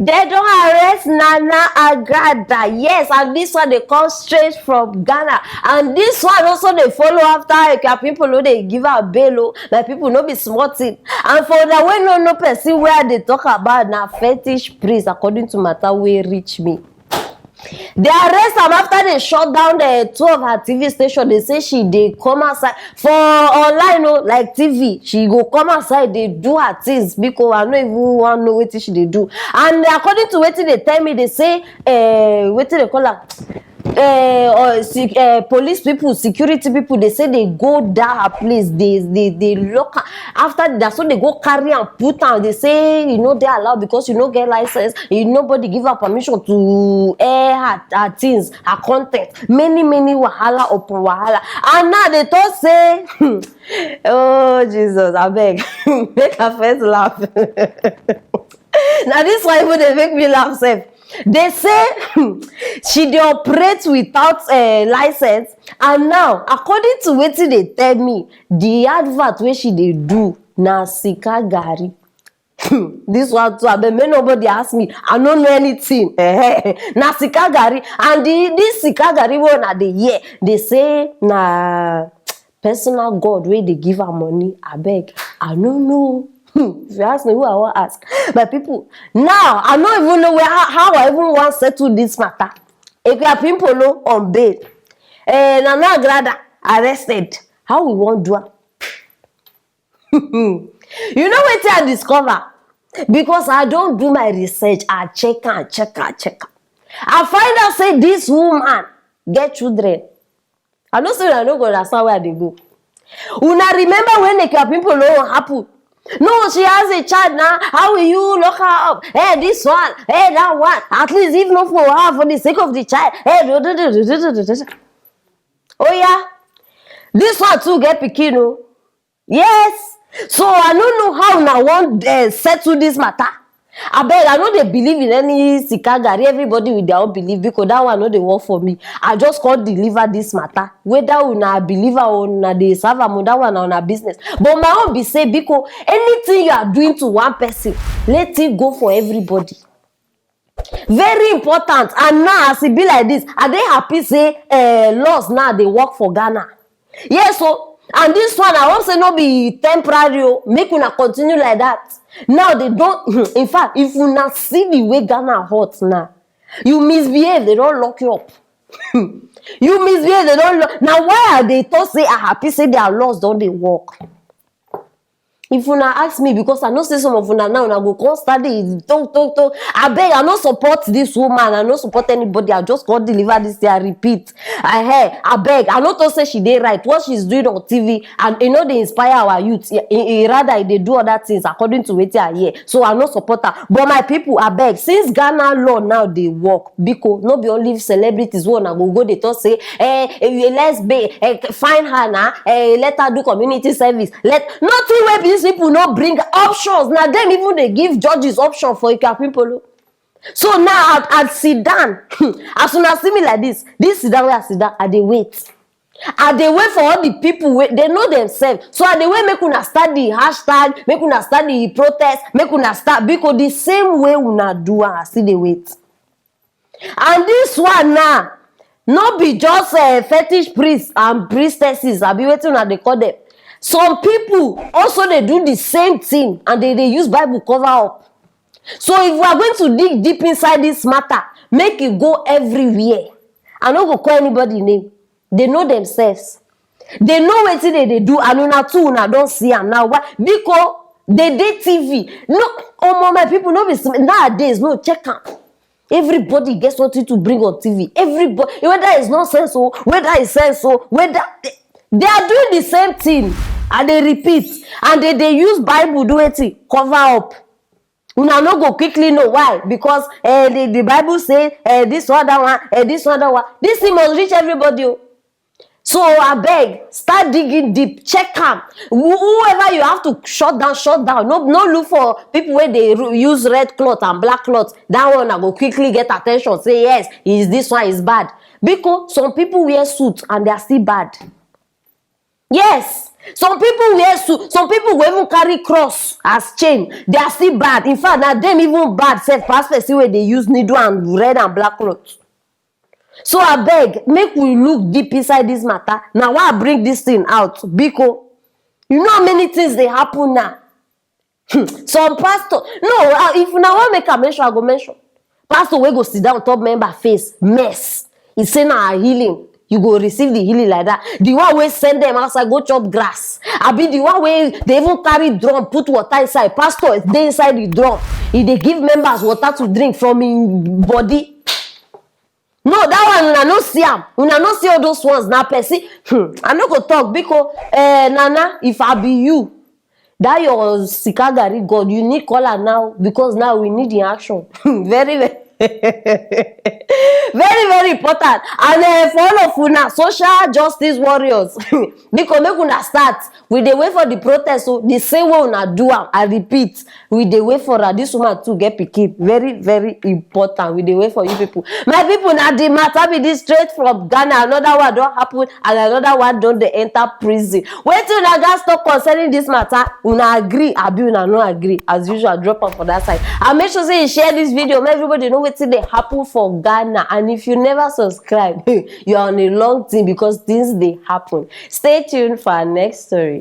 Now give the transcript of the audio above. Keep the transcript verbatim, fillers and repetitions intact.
They don arrest Nana Agradaa, yes, and this one dey come straight from Ghana, and this one also dey follow after Ekpa people no dey give am bail o, my people no be small thing. And for una wey no know person wey I dey talk about, na fetish priest, according to matter wey reach me. They arrest am after they shut down the two of her T V station. They say she dey come outside for online, no, like T V. She go come outside, they do her things because I no even want know wetin she dey do. And according to wetin they tell me, they say, uh, wetin they call her? Uh, uh, sec- uh, police people, security people, they say they go down her place, they they they lock her. After that, so they go carry and put am. They say you no dey allowed because you no get license. You, nobody give her permission to air her, her things, her content. Many many wahala upon wahala. And now they talk say, oh Jesus, I beg, make her first laugh. Now this one even dey make me laugh sef. They say she dey operate without uh, license, and now, according to wetin they tell me, the advert wey she dey do na sika garri. This one too, abeg, make nobody ask me, I no know anything. Na sika garri, and the, this sika garri wey una dey hear, they say na personal god wey dey give am money. Abeg, I no know. Hmm, if you ask me who I wan ask, my people, now I no even know where, how, how I even wan settle this matter. Ekpa people no on bail, eh, Nana Agradaa arrested. How we wan do am? You know wetin I discover? Because I don do my research, I check am, check am, check am. I find out say this woman get children. I know say una no go understand where I dey go. Una remember when Ekpa people no happen? No, she has a child now. How will you lock her up? Hey, this one, hey, that one. At least if not for her, for the sake of the child. Hey, do, do, do, do, do, do, do, do. Oh yeah, this one too get pikin o. Yes. So I no know how una wan uh, settle this matter. Abeg, I no dey believe in any sika garri. Everybody with their own belief, because that one no dey work for me. I just come deliver this matter. Whether una believe am or una dey serve am, that one na una business. But my own be say, biko, anything you are doing to one person, let it go for everybody. Very important. And now, as e be like this, I dey happy say uh, laws now dey work for Ghana. Yes, so, and this one, I wan say no be temporary o. Make una continue like that. Now they don, in fact, if una see the way Ghana hot now, you misbehave, they don lock you up. You misbehave, they don lock. Now why I dey talk say I happy say their laws don dey work? If una ask me, because I know say some of una now, una go come start dey talk, talk, talk. Abeg, I no support this woman. I no support anybody. I just come deliver this thing. I repeat. I hear. Abeg, I no talk say she dey right. What she's doing on T V, and e no dey inspire our youth. E, e, e rather, e dey do other things according to wetin I hear. So I no support her. But my people, abeg, since Ghana law now dey work, biko, no be only celebrities wey una go go dey talk say, eh, eh, let's be, eh, find her na, eh, let her do community service. Let nothing wey these people no bring options. Na dem even dey give judges option for Ekpa people o. So now I, I sit down. As una see me like this, this sit down wey I sit down, I dey wait. I dey wait for all the people wey they know themselves. So I dey wait make una start the hashtag, make una start the protest, make una start, because the same way una do am, I still dey wait. And this one now, no be just uh, fetish priests and priestesses, I be waiting una dey call them. Some people also dey do the same thing and they dey use Bible cover up. So if we are going to dig deep inside this matter, make it go everywhere. I no go call anybody name. They know themselves. They know wetin they dey do, and una too, una don see am now. Why? Because they dey T V. No, omo, my people, no be sm- nowadays. No, check am. Everybody get something to bring on T V. Everybody, whether it's nonsense or whether it's sense or whether they are doing the same thing, and they repeat, and they they use Bible do it, cover up. Una no go quickly know why, because eh, the, the Bible say eh, this one, that one, eh, this one, that one. This thing must reach everybody. Oh. So I beg, start digging deep, check am. Who- Whoever you have to shut down, shut down. No, no look for people where they ru- use red cloth and black cloth. That one I go quickly get attention. Say yes, is this one is bad. Because some people wear suit and they are still bad. Yes, Some people wear suit, some people go even carry cross as chain. They are still bad. In fact, na dem even bad sef pass person wey dey use needle and red and black cloth. So abeg, make we look deep inside this matter. Na why I bring this thing out. Biko, you know how many things dey happen now. Some pastor, no, uh, if una wan make I mention, I go mention. Pastor wey go sit down top member face, mess. He say na healing. You go receive the healing like that. The one wey send them outside go chop grass. Abi the one wey dey even carry drum put water inside. Pastor dey inside the drum. He dey give members water to drink from him body. No, that one una no see am. Una no see all those ones. Na person, hmm, I no go talk because, eh, Nana, if I be you, that your sika garri God, you need call am now because now we need in action. Very, very, very, very important. And, eh, for all of una, social justice warriors, because make una start. We dey wait for the protest, so the same way una do am, I repeat, we dey wait for her. This woman too get pikin. Very, very important. We dey wait for you people. My people, na the matter be this, straight from Ghana. Another one don happen and another one don dey enter prison. Wetin una guys talk concerning this matter? Una agree? Abi una no agree? As usual, drop am for that side. And make sure say you share this video. Make everybody know wetin dey happen for Ghana. And if you never subscribe, you are on a long thing because things dey happen. Stay tuned for our next story.